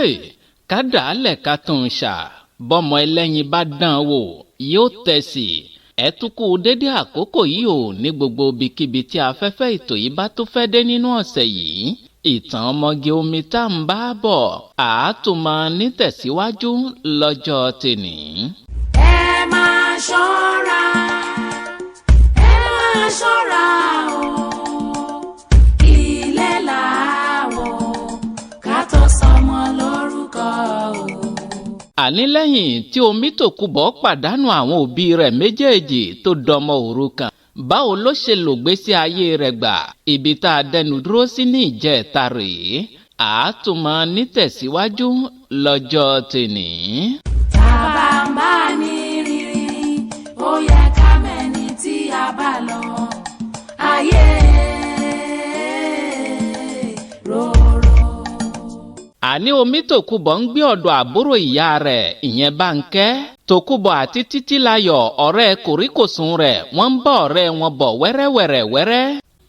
Hey, ká dàálẹ̀ ká tún un ṣà, bọ́mọ ẹlẹ́yin bá dán an wò yóò tẹ̀sí. Ẹ tún kú dédé àkókò yìí ò ní gbogbo ibikíbi tí afẹ́fẹ́ ètò yìí bá tó fẹ́ dé nínú ọ̀sẹ̀ yìí. Ìtàn ọmọge omi tá ń bá bọ̀ àátùmọ̀ nítẹ̀síwájú lọ́jọ́ tèní. Ẹ máa ṣọ́ra, ẹ máa ṣọ́ra o, ilé làwọ̀ ká tó sọmọ lórúkọ o. Àní lẹ́yìn tí Omítòkúbọ̀ pàdánù àwọn òbí rẹ̀ méjèèjì tó dọmọ òrukàn, báwo ló ṣe lògbésí ayé rẹ̀ gbà? Ibi tá a dẹnu dúró sí ní ìjẹta rèé, àátùmọ̀ nítẹ̀síwájú lọ́jọ́ tèní. Tàbá ń bá ní rírí, ó yẹ ká mẹ́ni tí a bá lọ. Ayé rorò. Àní Omítòkúbọ̀ ń gbé ọ̀dọ̀ àbúrò ìyá rẹ̀, ìyẹn Bánkẹ́. Tòkúbọ̀ àti Títílayọ̀ ọ̀rẹ́ kòríkòsùn rẹ̀ wọ́n ń bá ọ̀rẹ́ wọn bọ̀ wẹ́rẹ́wẹ̀rẹ̀wẹ́rẹ́.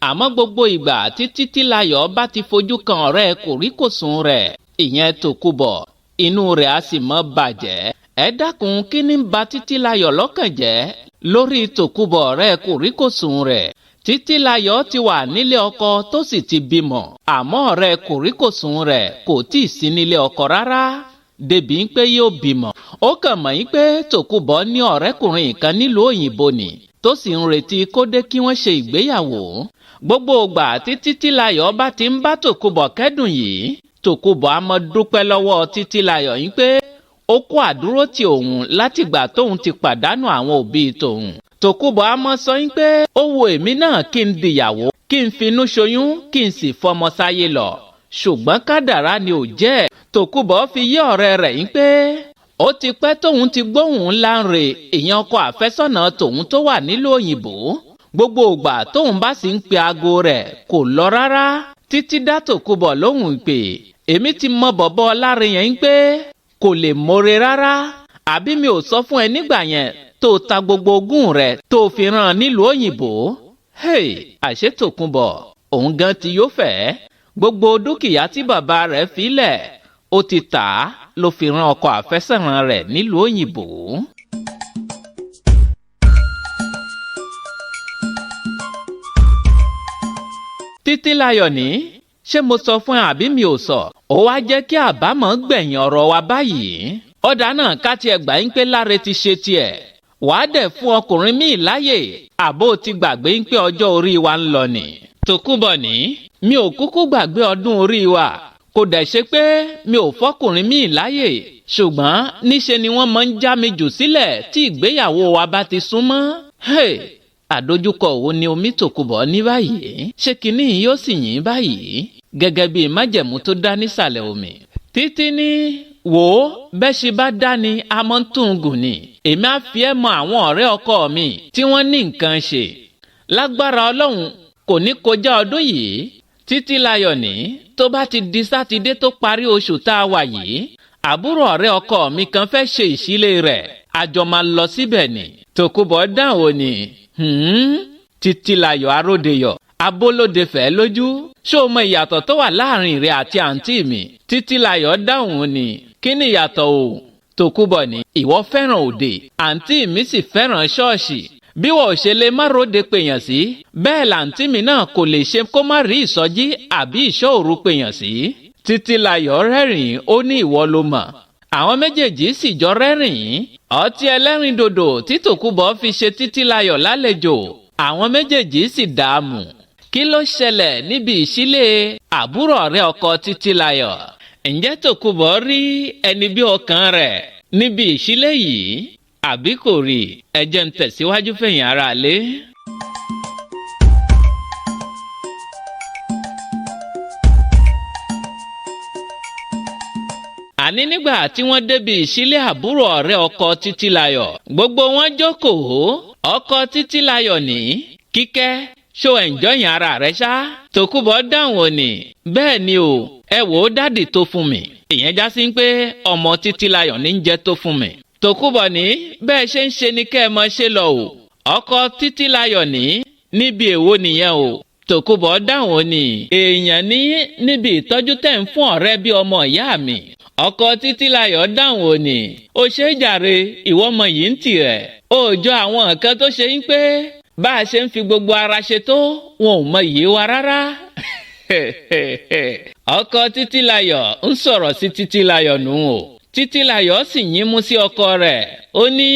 Àmọ́ gbogbo ìgbà tí Títílayọ̀ bá ti fojú kan ọ̀rẹ́ kòríkòsùn rẹ̀, ìyẹn Tòkúbọ̀, inú rẹ̀ á sì mọ́ bàjẹ́. Ẹ dákun, kí ni ń ba Títílayọ̀ lọ́kàn jẹ́ lórí Tòkúbọ̀ ọ̀rẹ́ kòríkòsùn rẹ̀? Títílayọ̀ ti wà nílé ọkọ tó sì ti bímọ, àmọ́ ọ̀rẹ́ kòríkòsùn rẹ̀ kò tíì sí nílé ọkọ rárá débì ń pé yóò bímọ. Ó kàn mọ̀ yín pé Tòkúbọ̀ ní ọ̀rẹ́kùnrin kan nílùú òyìnbó ni tó sì ń retí kó dé kí wọ́n ṣe ìgbéyàwó. Gbogbo ìgbà tí Títílayọ̀ bá ti ń bá Tòkúbọ̀ kẹ́dùn yìí, Tòkúbọ̀ á mọ dúpẹ́ lọ́wọ́ Títílayọ̀ yín pé ó kó àdúró ti òun látìgbà tóun ti pàdánù àwọn òbí tòun. Tòkúbọ̀ á mọ sọ yín pé ó wo èmi náà kí n dìyàwó, kí n finú ṣoyún, kí n sì fọmọ sáyé lọ, ṣùgbọ́n kádàrá ni ò jẹ́. Tòkúbọ̀ fi yé ọ̀rẹ́ rẹ̀ yín pé ó ti pẹ́ tóun ti gbóhùn Lánre, ìyẹn ọkọ àfẹ́sọ́nà tòun tó wà nílùú òyìnbó. Gbogbo ìgbà tóun bá sì ń pe aago rẹ̀ kò lọ rárá. Títí dá Tòkúbọ̀ lóhùn pé èmi ti mọ bọ̀bọ̀ Lánre yẹn pé kò lè mọ̀re rárá. Àbí mi ò sọ fún ẹ nígbà yẹn tó ta gbogbo ogún rẹ̀ tó fi rán nílùú òyìnbó? Hey, àṣé Tòkúbọ̀ òun gan ti yóò fẹ́. Gbogbo dúkìá tí bàbá rẹ̀ filẹ̀ ó ti tà á ló fi rán ọkọ àfẹ́sọ̀nà rẹ̀ nílùú òyìnbó. Títílayọ̀ ní, ṣé mo sọ fún ẹ àbí mi ò sọ? Ó wá jẹ́ kí àbámọ̀ gbẹ̀yìn ọ̀rọ̀ wa báyìí. Ọ̀dà náà ká tiẹ̀ gbà ń pé Láre ti ṣe tiẹ̀. Wàá dẹ̀ fún ọkùnrin míì láyè, àbó ti gbàgbé ń pé ọjọ́ orí wa ń lọ ni. Tòkúbọ̀ ní, mi ò kúkú gbàgbé ọdún orí wa. Kò dẹ̀ ṣe pé mi ò fọkùnrin míì láyè, ṣùgbọ́n níṣe ni wọ́n máa ń já mi jù sílẹ̀ tí ìgbéyàwó wa bá ti súnmọ́. Hey, àdójúkọ wo ni Omítòkúbọ̀ ní báyìí? Ṣé kinní yóò sì yín báyìí? Gẹ́gẹ́ bí májẹ̀mú tó dá nísàlẹ̀ omi. Títí ní, wò ó, bẹ́ẹ̀ ṣe bá dá ni a mọ́ ń tún gùn ni. Èmi á fi ẹ́ mọ àwọn ọ̀rẹ́ ọkọ mi tí wọ́n ní nǹkan ṣe. Lágbára Ọlọ́run kò ní kọjá ọdún yìí. Títílayọ̀ ní, tó bá ti di Sátidé tó parí oṣù tá a wà yìí, àbúrò ọ̀rẹ́ ọkọ mi kan fẹ́ ṣe ìṣílé rẹ̀, àjọ máa lọ síbẹ̀ ni. Tòkúbọ̀ dáhùn ó ní, Títílayọ̀ aródeyọ̀, abólóde fẹ́ lójú, ṣó o mọ ìyàtọ̀ tó wà láàrin rẹ̀ àti àǹtí mi? Títílayọ̀ dáhùn ó ní, kí ni ìyàtọ̀ o? Tòkúbọ̀ ní, ìwọ fẹ́ràn òde, àǹtí mi sì fẹ́ràn ṣọ́ọ̀ṣì. Bí wọ́n ò ṣe lè má róde pèèyàn sí, bẹ́ẹ̀ làǹtí mi náà kò lè ṣe kó má rí ìsọjí àbí ìṣọ́ òru pèèyàn sí. Títílayọ̀ rẹ́rìn-ín, ó ní ìwọ ló mọ̀. Àwọn méjèèjì sì jọ rẹ́rìn-ín. Ọtí ẹlẹ́rìndòdò tí Tòkúbọ̀ fi ṣe Títílayọ̀ lálejò, àwọn méjèèjì sì dààmú. Kí ló ṣẹlẹ̀ níbi ìṣílé àbúrò ọ̀rẹ́ ọkọ Títílayọ̀? Ǹjẹ́ Tòkúbọ̀ rí ẹni bí ọkàn rẹ̀ níbi ìṣílé yìí? Àbí kò rí? Ẹ jẹ́ ń tẹ̀síwájú fẹ̀yìn ara lé. Àní nígbà tí wọ́n débi ìṣílé àbúrò ọ̀rẹ́ ọkọ Títílayọ̀, gbogbo wọn jókòó. Ọkọ Títílayọ̀ ní, Kíkẹ́, ṣó ẹ̀ǹjọ́yìn ara rẹ̀ ṣá? Tòkúbọ̀ dáhùn ó ní, bẹ́ẹ̀ ni o, ẹ wò ó dádì tó fún mi. Ìyẹn já sí pé ọmọ Títílayọ̀ ní ń jẹ́ tó fún mi. Tòkúbọ̀ ní, bẹ́ẹ̀ ṣe ń ṣe ni kẹ́ ẹ mọ ṣe lọ o. Ọkọ Títílayọ̀ ní, níbi èwo nìyẹn o? Tòkúbọ̀ dáhùn ó ní, èèyàn ní níbi ìtọ́jú tẹ̀ ń fún ọ̀rẹ́ bí ọmọ ìyá mi. Ọkọ Títílayọ̀ dáhùn òní, ó ṣe é jàre, ìwọ ọmọ yìí ń tirẹ̀. Òòjọ́ àwọn nǹkan tó ṣe ń pé bá a ṣe ń fi gbogbo ara ṣe tó, wọn ò mọ iyì wa rárá. Ọkọ Títílayọ̀ ń sọ̀rọ̀ sí Títílayọ̀ nù o. Títílayọ̀ sì yín mú sí ọkọ rẹ̀. Ó ní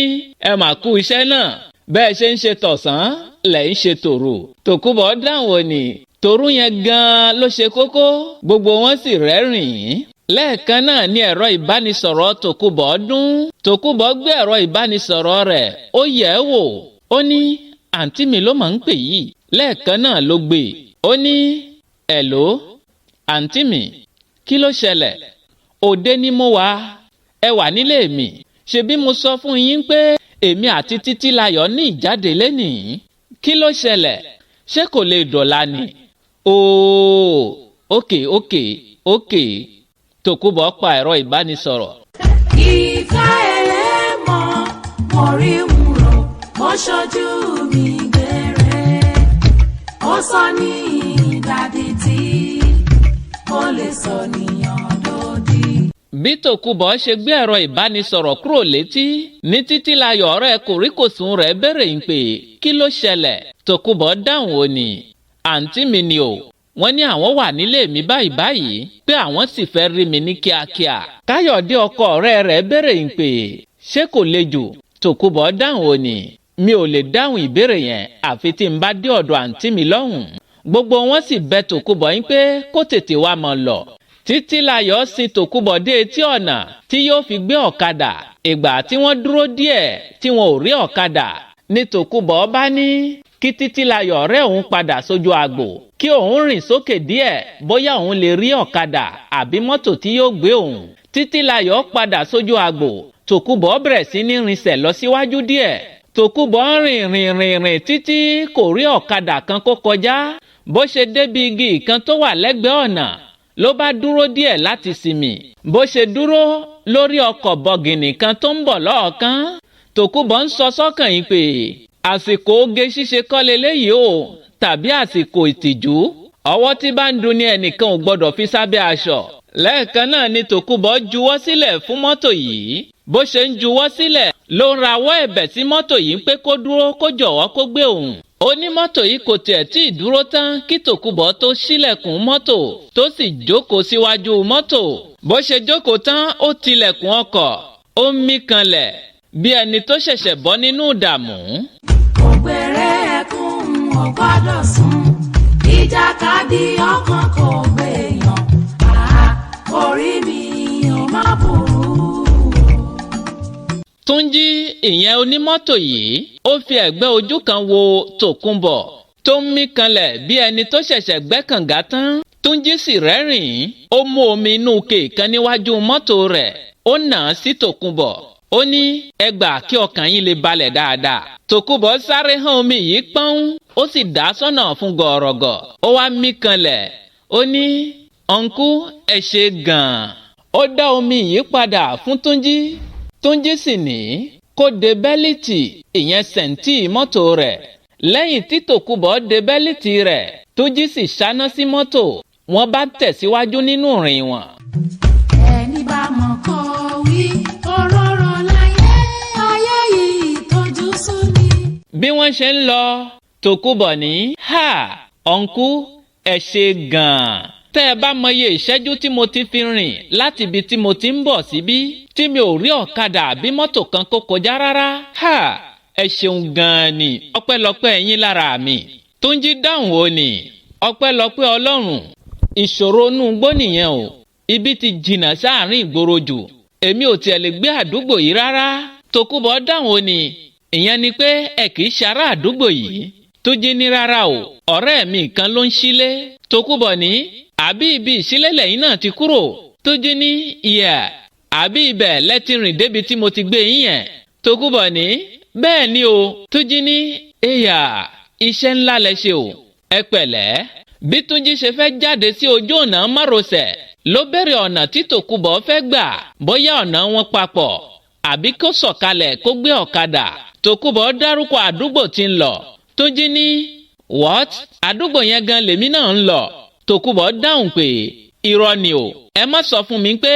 ẹ mà kú iṣẹ́ náà. Bẹ́ẹ̀ ṣe ń ṣe tọ̀sán lẹ̀ ń ṣe tòru. Tòkúbọ̀ dáhùn òní, tòru yẹn gan-an ló ṣe kókó. Gbogbo wọn sì rẹ́rìn-ín. Lẹ́ẹ̀kan náà ni ẹ̀rọ ìbánisọ̀rọ̀ Tòkúbọ̀ dún. Tòkúbọ̀ gbé ẹ̀rọ ìbánisọ̀rọ̀ rẹ̀, ó yẹ̀ ẹ́ wò. Ó ní àǹtí mi ló máa ń pè yìí. Lẹ́ẹ̀kan náà ló gbé. Ó ní ẹ̀ló, àǹtí mi, kí ló ṣẹlẹ̀? Òde ni mo wà, ẹ wà nílé mi. Ṣebí mo sọ fún yín pé èmi àti Títílayọ̀ ní ìjáde lénìí. Kí ló ṣẹlẹ̀? Ṣé kò lè dọ̀la ni? Ooo, ókè ókè ókè. Tòkúbọ̀ pa ẹ̀rọ ìbánisọ̀rọ̀. Ìfẹ́ ẹlẹ́mọ̀ mo rí ń rò ó ṣojú mi gbére. Ó sọ ní ìdádì tí ó lè sọ níyàn lòdì. Bí Tòkúbọ̀ ṣe gbé ẹ̀rọ ìbánisọ̀rọ̀ kúrò létí ní Títílayọ̀ ọ̀rẹ́ kòríkòsùn rẹ̀ béèrè ń pè kí ló ṣẹlẹ̀. Tòkúbọ̀ dáhùn òní, àǹtí mi ni o, wọ́n ní àwọn wà nílé mi báyìí báyìí pé àwọn sì fẹ́ rí mi ní kíákíá. Káyọ̀dé ọkọ ọ̀rẹ́ rẹ̀ béèrè ń pè ṣé kò le jù. Tòkúbọ̀ dáhùn òní, mi ò lè dáhùn ìbéèrè yẹn àfi tí n bá dé ọ̀dọ̀ àǹtí mi lọ́hùn. Gbogbo wọn sì bẹ Tòkúbọ̀ yín pé kó tètè wá mọ̀ lọ. Títílayọ̀ sin Tòkúbọ̀ dé etí ọ̀nà tí yóò fi gbé ọ̀kadà. Ìgbà tí wọ́n dúró díẹ̀ tí wọn ò rí ọ̀kadà ní Tòkúbọ̀ bá ní kí Títílayọ̀ ọ̀rẹ́ òun padà sójú agbo kí òun rìn sókè díẹ̀ bóyá òun lè rí ọ̀kadà àbí mọ́tò tí yóò gbé òun. Títílayọ̀ padà sójú agbo. Tòkúbọ̀ bẹ̀rẹ̀ sí ní rinṣẹ̀ lọ síwájú díẹ̀. Tòkúbọ̀ ń rìn rìn rìn rìn títí kò rí ọ̀kadà kan kó kọjá. Bó ṣe débi igi kan tó wà lẹ́gbẹ̀ẹ́ ọ̀nà ló bá dúró díẹ̀ láti sinmi. Bó ṣe dúró lórí ọkọ̀ bọ̀gìnì kan tó ń bọ̀ lọ́ọ̀kan. Tòkúbọ̀ ń sọ sọ́kàn yìí pé àsìkò oge ṣíṣe kọ́ leléyìí o tàbí àsìkò ìtìjú. Ọwọ́ tí bá ń dun ni ẹnìkan ò gbọ́dọ̀ fi sábẹ́ aṣọ. Lẹ́ẹ̀kan náà ni Tòkúbọ̀ juwọ́ sílẹ̀ fún mọ́tò yìí. Bó ṣe ń juwọ́ sílẹ̀ ló ń rawọ́ ẹ̀bẹ̀ sí mọ́tò yìí pé kó dúró kó jọ̀wọ́ kó gbé òun. Onímọ́tò yìí kò tiẹ̀ tí ì dúró tán kí Tòkúbọ̀ tó ṣílẹ̀kùn mọ́tò tó sì jókòó síwájú mọ́tò. Bó ṣe jókòó tán ó tilẹ̀kùn ọkọ̀, ó ń mí kanlẹ̀ bí ẹni tó ṣẹ̀ṣẹ̀ bọ́ nínú ìdààmú. Ògbèrè ẹkún ò gbọ́dọ̀ sùn, ìjàkadì ọkàn kò gbèyàn, àá orí mi ò má burú. Túnjí ìyẹn onímọ́tò yìí ó fi ẹ̀gbẹ́ ojú kan wo Tòkunbọ̀ tó ń mí kanlẹ̀ bí ẹni tó ṣẹ̀ṣẹ̀ gbẹ́ kànga tán. Túnjí sì rẹ́rìn-ín, ó mú omi inú ike kan níwájú mọ́tò rẹ̀, ó nà án sí Tòkunbọ̀. Ó ní ẹ gbà kí ọkàn yín lè balẹ̀ dáadáa. Tòkunbọ̀ sáré hàn omi yìí pọ́n, ó sì dá sọ́nà fún gọ̀ọ̀rọ̀gọ̀. Ó wá mí kanlẹ̀, ó ní ọ̀nkú ẹ ṣe gan-an. Ó dá omi yìí padà fún Túnjí. Túnjí sì ní kó de bẹ́líìtì ìyẹn sẹ̀ǹtì mọ́tò rẹ̀. Lẹ́yìn tí Tòkunbọ̀ de bẹ́líìtì rẹ̀, Túnjí sì ṣáná sí mọ́tò. Wọ́n bá tẹ̀síwájú nínú ìrìn wọn. Ẹni bá mọ̀ kó wí, òróró láyé, ayé yìí tójú sú ni. Bí wọ́n ṣe ń lọ, Tòkunbọ̀ ní ha ọ̀nkú ẹ ṣe gan-an. Tẹ́ ẹ bá mọye ìṣẹ́jú tí mo ti fi rìn láti ibi tí mo ti ń bọ̀ síbí tí mi ò rí ọ̀kadà àbí mọ́tò kan kó kọjá rárá. Ha ẹ ṣeun gan-an ni, ọpẹ́lọpẹ́ yín lára mi. Túnjí dáhùn ó ní ọpẹ́lọpẹ́ Ọlọ́run, ìṣòro inú igbó nìyẹn o. Ibi ti jìnnà sáàrin ìgboro jù, èmi ò tiẹ̀ lè gbé àdúgbò yìí rárá. Tòkunbọ̀ dáhùn ó ní ìyẹn ni pé ẹ kì í ṣará àdúgbò yìí. Túnjí ní rárá o, ọ̀rẹ́ mi kan ló ń sílé. Tòkunbọ̀ ní àbí ibi ìsílé lẹ́yìn náà ti kúrò. Túnjí ní ìyà àbí ibẹ̀ lẹ́tí rìn débi tí mo ti gbé yín yẹn. Tòkunbọ̀ ní bẹ́ẹ̀ ni o. Túnjí ní ìyà iṣẹ́ ńlá lẹ ṣe o, ẹ pẹ̀lẹ́. Bí Túnjí ṣe fẹ́ jáde sí ojú ọ̀nà márosẹ̀ ló bẹ̀rẹ̀ ọ̀nà tí Tòkunbọ̀ fẹ́ gbà, bóyá ọ̀nà wọn papọ̀ àbí kó sọ̀kalẹ̀ kó gbé ọ̀kadà. Tòkunbọ̀ dárúkọ àdúgbò tí ń lọ. Túnjí ní what? Àdúgbò yẹn gan lèmi náà ń lọ. Tòkunbọ̀ dáhùn pé Irọ́ ni o, ẹ má sọ fún mi pé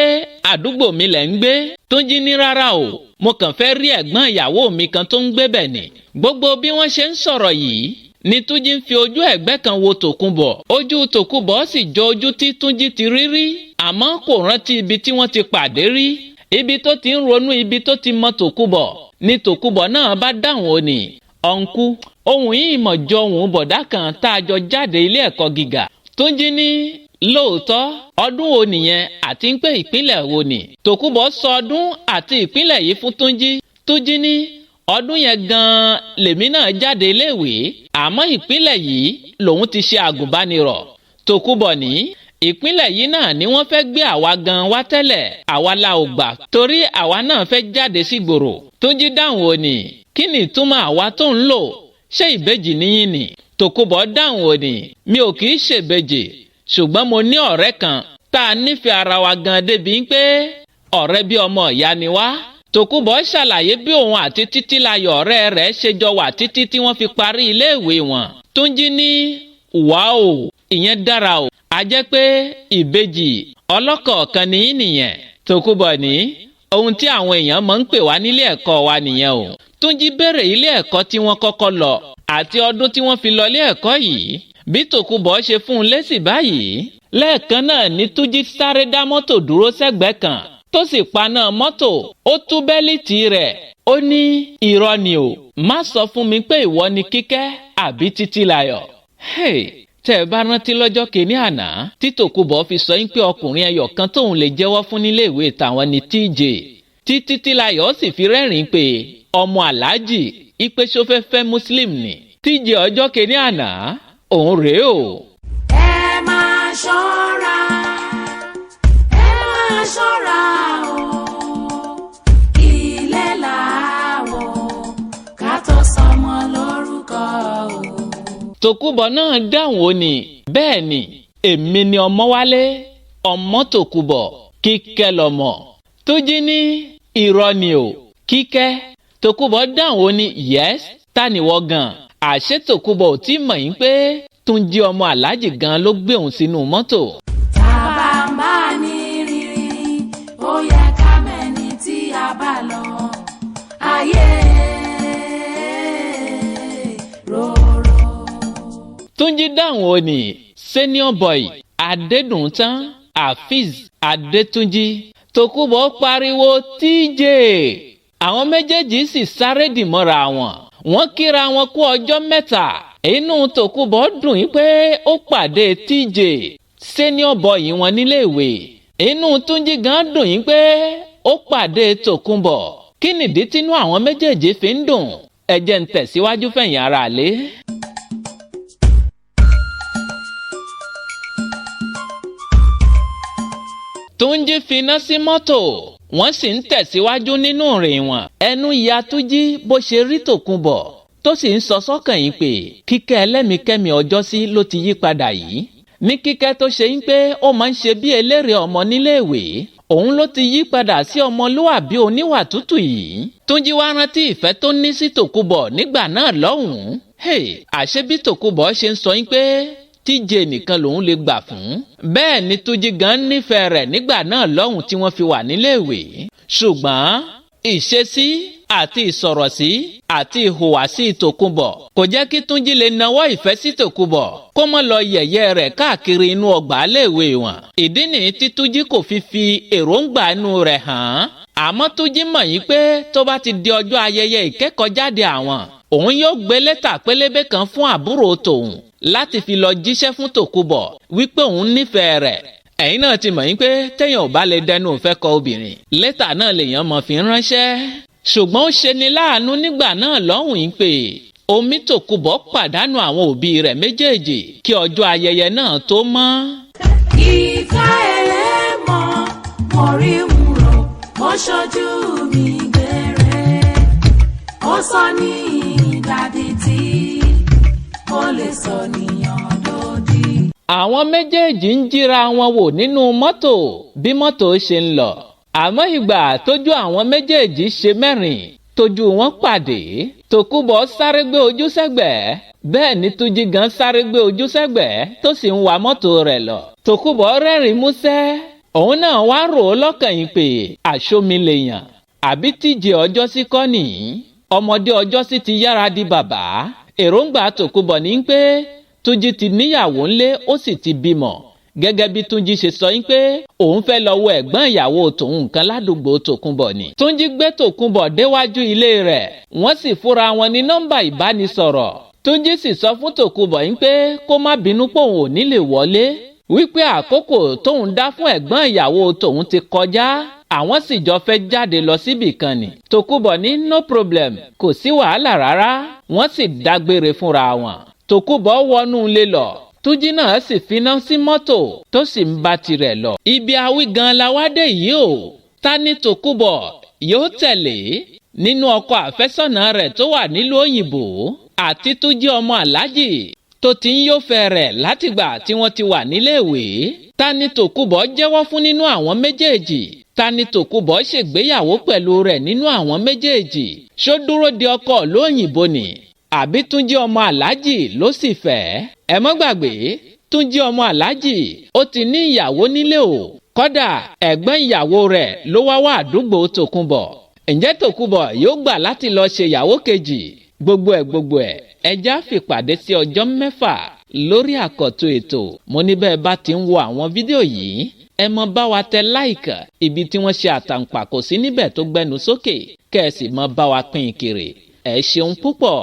àdúgbò mi lẹ̀ ń gbé. Túnjí ní rárá o, mo kàn fẹ́ rí ẹ̀gbọ́n ìyàwó mi kan tó ń gbé bẹ̀ ni. Gbogbo bí wọ́n ṣe ń sọ̀rọ̀ yìí ni Túnjí ń fi ojú ẹ̀gbẹ́ kan wo Tòkunbọ̀. Ojú Tòkunbọ̀ sì jọ ojú tí Túnjí ti rí rí, àmọ́ kò rántí ibi tí wọ́n ti pàdé rí. Ibi tó ti ń ronú ibi tó ti mọ Tòkunbọ̀ ni Tòkunbọ̀ náà bá dáhùn, ó ní, "Ọ̀nkú, ohun yìí mọ̀ jọ òun bọ̀dá kan tá a jọ jáde ilé ẹ̀kọ́ gíga." Túnjí ní lóòótọ́, ọdún wo nìyẹn àti pé ìpínlẹ̀ wo ni? Tòkunbọ̀ sọ ọdún àti ìpínlẹ̀ yìí fún Túnjí. Túnjí ní ọdún yẹn gan-an lèmi náà jáde iléèwé, àmọ́ ìpínlẹ̀ yìí lòun ti ṣe àgùnbánirọ̀. Tòkunbọ̀ ní ìpínlẹ̀ yìí náà ni wọ́n fẹ́ gbé àwa gan wá tẹ́lẹ̀, àwa la ò gbà torí àwa náà fẹ́ jáde sígboro. Túnjí dáhùn, ó ní, "Kí ni ìtumọ̀ àwa tó ń lò? Ṣé ìbejì níyìn ni?" Tòkunbọ̀ dáhùn, ó ní, "Mi ò kì í ṣèbejì, ṣùgbọ́n mo ní ọ̀rẹ́ kan tá a nífẹ̀ẹ́ ara wa gan débi pé ọ̀rẹ́ bí ọmọ ìyá ni wá." Tòkunbọ̀ ṣàlàyé bí òun àti Títílayọ̀ ọ̀rẹ́ rẹ̀ ṣe jọ wà títí tí wọ́n fi parí iléèwé wọn. Túnjí ní wàá o, ìyẹn dára o, a jẹ́ pé ìbejì ọlọ́kọ̀ọ̀kan ní nìyẹn. Tòkunbọ̀ ní ohun tí àwọn èèyàn máa ń pè wá nílé ẹ̀kọ́ wa nìyẹn o. Túnjí béèrè ilé ẹ̀kọ́ tí wọ́n kọ́kọ́ lọ àti ọdún tí wọ́n fi lọ ilé ẹ̀kọ́ yìí. Bí Tòkunbọ̀ ṣe fún un lésì báyìí, lẹ́ẹ̀kan náà ní Túnjí sáré dá mọ́tò dúró sẹ́gbẹ̀ẹ́ kan, tó sì paná mọ́tò, ó tú bẹ́líìtì rẹ̀. Ó ní, "Irọ́ ni o, má sọ fún mi pé ìwọ ni Kíkẹ́ àbí Títílayọ̀." Hey, tẹ́ ẹ bá rántí lọ́jọ́ kìíní àná tí Tòkunbọ̀ fi sọ yín pé ọkùnrin ẹyọ kan tóun lè jẹ́wọ́ fún níléèwé tàwọn ni TJ, tí Títílayọ̀ sì fi rẹ́rìn-ín pé ọmọ aláàjì ipe sọfẹ́fẹ́ muslim ni TJ ọjọ́ kìíní àná òun rèé o. Ẹ máa ṣọ́ra, ẹ máa ṣọ́ra o, ilé làwọ̀ ká tó sọmọ lórúkọ o. Tòkunbọ̀ náà dáhùn, ó ní, "Bẹ́ẹ̀ ni, èmi ni Ọmọwálé ọmọ Tòkunbọ̀, Kíkẹ́ lọ́mọ." Túnjí ní irọ́ ni o, Kíkẹ́? Tòkunbọ̀ dáhùn, ó ní, "Yes, ta ni wọ́n gan?" Àṣé Tòkunbọ̀ ò tí mọ̀ yín pé Túnjí ọmọ aláàjì gan ló gbé òun sínú mọ́tò. Tábà ń bá ní rírí, ó yẹ ká mẹ́ni tí a bá lọ. Ayé rorò. Túnjí dáhùn, ó ní, "Senior boy Adédùntàn Afeez Adétúnjí." Tòkunbọ̀ pariwo, "TJ!" Àwọn méjèèjì sì sáré dìmọ́ra wọn, wọ́n kíra wọn kú ọjọ́ mẹ́ta. Inú Tòkunbọ̀ dùn yín pé ó pàdé TJ, senior boy wọn níléèwé. Inú Túnjí gan dùn yín pé ó pàdé Tòkunbọ̀. Kí nìdí tínú àwọn méjèèjì fi ń dùn? Ẹ jẹ́ ń tẹ̀síwájú fẹ̀yìn ara lé. Túnjí finá sí mọ́tò, wọ́n sì ń tẹ̀síwájú nínú ìrìn wọn. Ẹnu ya Túnjí bó ṣe rí Tòkunbọ̀, tó sì ń sọ sọ́kàn yìí pé Kíkẹ́ ẹlẹ́mìíkẹ́mi ọjọ́sí ló ti yí padà yìí. Ní Kíkẹ́ tó ṣe ń pé ó máa ń ṣe bí eléré ọmọ níléèwé, òun ló ti yí padà sí ọmọlúwàbí oníwà tútù yìí. Túnjí wá rántí ìfẹ́ tó ní sí Tòkunbọ̀ nígbà náà lọ́hùn-ún. Hey, àṣé bí Tòkunbọ̀ ṣe ń sọ yín pé TJ nìkan lòun lè gbà fún, bẹ́ẹ̀ ni Túnjí gan nífẹ̀ẹ́ rẹ̀ nígbà náà lọ́hùn tí wọ́n fi wà níléèwé. Ṣùgbọ́n ìṣesí àti ìsọ̀rọ̀sí àti ìhùwàsí Tòkunbọ̀ kò jẹ́ kí Túnjí lè nawọ́ ìfẹ́ sí Tòkunbọ̀ kó mọ́ lọ yẹ̀yẹ́ rẹ̀ káàkiri inú ọgbà léèwé wọn. Ìdí nìyí tí Túnjí kò fi fi èròǹgbà inú rẹ̀ hàn án. Àmọ́ Túnjí mọ̀ yín pé tó bá ti di ọjọ́ ayẹyẹ ìkẹ́kọ̀ọ́jáde àwọn, òun yóò gbé lẹ́tà pélébé kan fún àbúrò tòun láti fi lọ jíṣẹ́ fún Tòkunbọ̀ wípé òun nífẹ̀ẹ́ rẹ̀. Ẹ̀yin náà ti mọ̀ yín pé téèyàn ò bá lè dẹnu òfẹ́ kọ obìnrin, lẹ́tà náà lèèyàn mọ̀ fi ń ránṣẹ́. Ṣùgbọ́n ó ṣe ni láàánú nígbà náà lọ́hùn yín pé omi Tòkunbọ̀ pàdánù àwọn òbí rẹ̀ méjèèjì kí ọjọ́ ayẹyẹ náà tó mọ́. Ìka ẹlẹ́mọ̀ mo rí ń rò, ó ṣojú mi gbẹ̀rẹ̀, ó sọ ní ìdádì tí ó lè sọ níyàn lòdì. Àwọn méjèèjì ń jíra wọn wò nínú mọ́tò bí mọ́tò ṣe ń lọ. Àmọ́ ìgbà tójú àwọn méjèèjì ṣe mẹ́rin Tójú wọn pàdé, Tòkunbọ̀ sáré gbé ojú sẹ́gbẹ̀ẹ́, bẹ́ẹ̀ ni Túnjí gan sáré gbé ojú sẹ́gbẹ̀ẹ́ tó sì ń wa mọ́tò rẹ̀ lọ. Tòkunbọ̀ rẹ́rìn músẹ́, òun náà wá rò ó lọ́kàn yìí pé àṣomi lèèyàn àbí tíjẹ ọjọ́sí kọ́ nìyí, ọmọdé ọjọ́sí ti yára di bàbá. Èròǹgbà Tòkunbọ̀ ní pé Túnjí ti níyàwó ńlé, ó sì ti bímọ. Gẹ́gẹ́ bí Túnjí ṣe sọ yín pé òun fẹ́ lọ wo ẹ̀gbọ́n ìyàwó tòun nǹkan ládùúgbò Tòkunbọ̀ ni. Túnjí gbé Tòkunbọ̀ déwájú ilé rẹ̀, wọ́n sì fúnra wọn ní nọ́mbà ìbánisọ̀rọ̀. Túnjí sì sọ fún Tòkunbọ̀ yín pé kó má bínú pòun ò ní lè wọlé, wípé àkókò tóun dá fún ẹ̀gbọ́n ìyàwó tòun ti kọjá, àwọn sì jọ fẹ́ jáde lọ síbì kan ni. Tòkunbọ̀ ní no problem, kò sí wàhálà rárá, wọ́n sì dágbére fúnra wọn. Tòkunbọ̀ wọnú ilé lọ, Túnjí náà sì finá sí mọ́tò tó sì ń bá tirẹ̀ lọ. Ibi awí gan la wá dé yìí o. Ta ni Tòkunbọ̀ yóò tẹ̀lé nínú ọkọ àfẹ́sọ̀nà rẹ̀ tó wà nílùú òyìnbó àti Túnjí ọmọ Aláàjì tó ti ń yófẹ́ rẹ̀ látìgbà tí wọ́n ti wà níléèwé? Ta ni Tòkunbọ̀ jẹ́wọ́ fún nínú àwọn méjèèjì? Ta ni Tòkunbọ̀ ṣègbéyàwó pẹ̀lú rẹ̀ nínú àwọn méjèèjì? Ṣó dúró de ọkọ lóyìnbó ni àbí Túnjí ọmọ Aláàjì ló sì fẹ́? Ẹ mọ́ gbàgbé, Túnjí ọmọ Aláàjì ó ti ní ìyàwó nílé o. Kódà ẹ̀gbọ́n ìyàwó rẹ̀ ló wá wá àdúgbò Tòkunbọ̀. Ǹjẹ́ Tòkunbọ̀ yóò gbà láti lọ ṣe ìyàwó kejì? Gbogbo ẹ̀ ẹja fìpàdé sí ọjọ́ 6 lórí àkọ́tún ètò. Mo ní bẹ́ẹ̀ bá ti ń wo àwọn fídíò yìí, ẹ mọ bá wa tẹ láìkà ibi tí wọ́n ṣe àtàǹpàkò sí níbẹ̀ tó gbẹnu sókè, kẹ́ ẹ sì mọ bá wa pín in kiri. Ẹ ṣeun púpọ̀.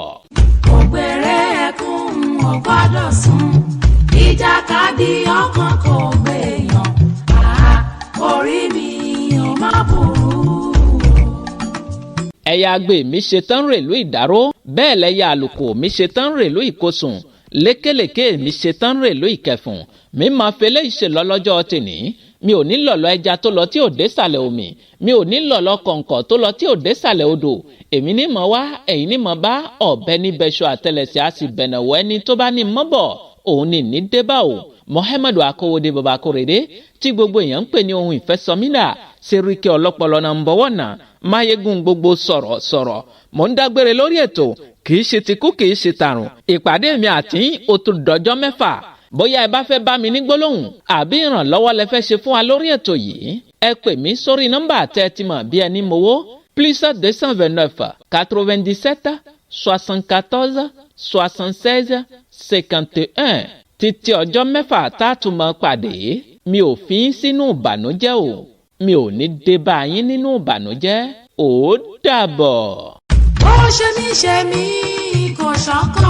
Ògbèrè ẹkún ò gbọ́dọ̀ sùn, ìjàkadì ọkàn kò gbèyàn, àá orí mi ò má burú. Ẹ̀yà àgbè mi ṣe tán rèlú ìdáró, bẹ́ẹ̀ lẹ́yà àlùkò mi ṣe tán rèlú ìkosùn, lékèlèké mi ṣe tán rèlú ìkẹfùn. Mi máa fẹlẹ́ ìṣèlọ́ lọ́jọ́ tèní. Mi ò ní lọ̀lọ́ ẹja tó lọ tí ò dé sàlẹ̀ omi, mi ò ní lọ̀lọ́ kọ̀ǹkọ̀ tó lọ tí ò dé sàlẹ̀ odò. Èmi ní mọ̀ wá, ẹ̀yin ní mọ̀ bá, ọ̀bẹ ní bẹṣọ àtẹlẹsẹ̀ á sì bẹ̀nàwọ́ ẹni tó bá ní mọ́bọ̀ òun ní ní débà o. Muhammadu Akówódé bàbá Kórèdé tí gbogbo èèyàn ń pè ní ohun ìfẹ́sọmídà, Sẹ́ríkì ọlọ́pọlọ náà ń bọ̀wọ̀ náà máyégún gbogbo sọ̀rọ̀ sọ̀rọ̀. Mò ń dágbére lórí ètò, kì í ṣe tikú kì í ṣe tàrùn. Ìpàdé mi àti ó tún dọjọ́ 6. Bóyá ẹ bá fẹ́ bá mi ní gbólóhùn àbí ìrànlọ́wọ́ lẹ fẹ́ ṣe fún wa lórí ètò yìí, ẹ pè mí sórí nọ́mbà tẹ́ ẹ ti mọ̀ bí ẹni mowó +229 97 74 76 51. Títí ọjọ́ 6 tá a tún mọ́ pàdé, mi ò fi yín sínú ìbànújẹ́ o, mi ò ní dé bá yín nínú ìbànújẹ́. Ó dàbọ̀. Ó ṣe mí ṣe mí kò ṣọ́kọ.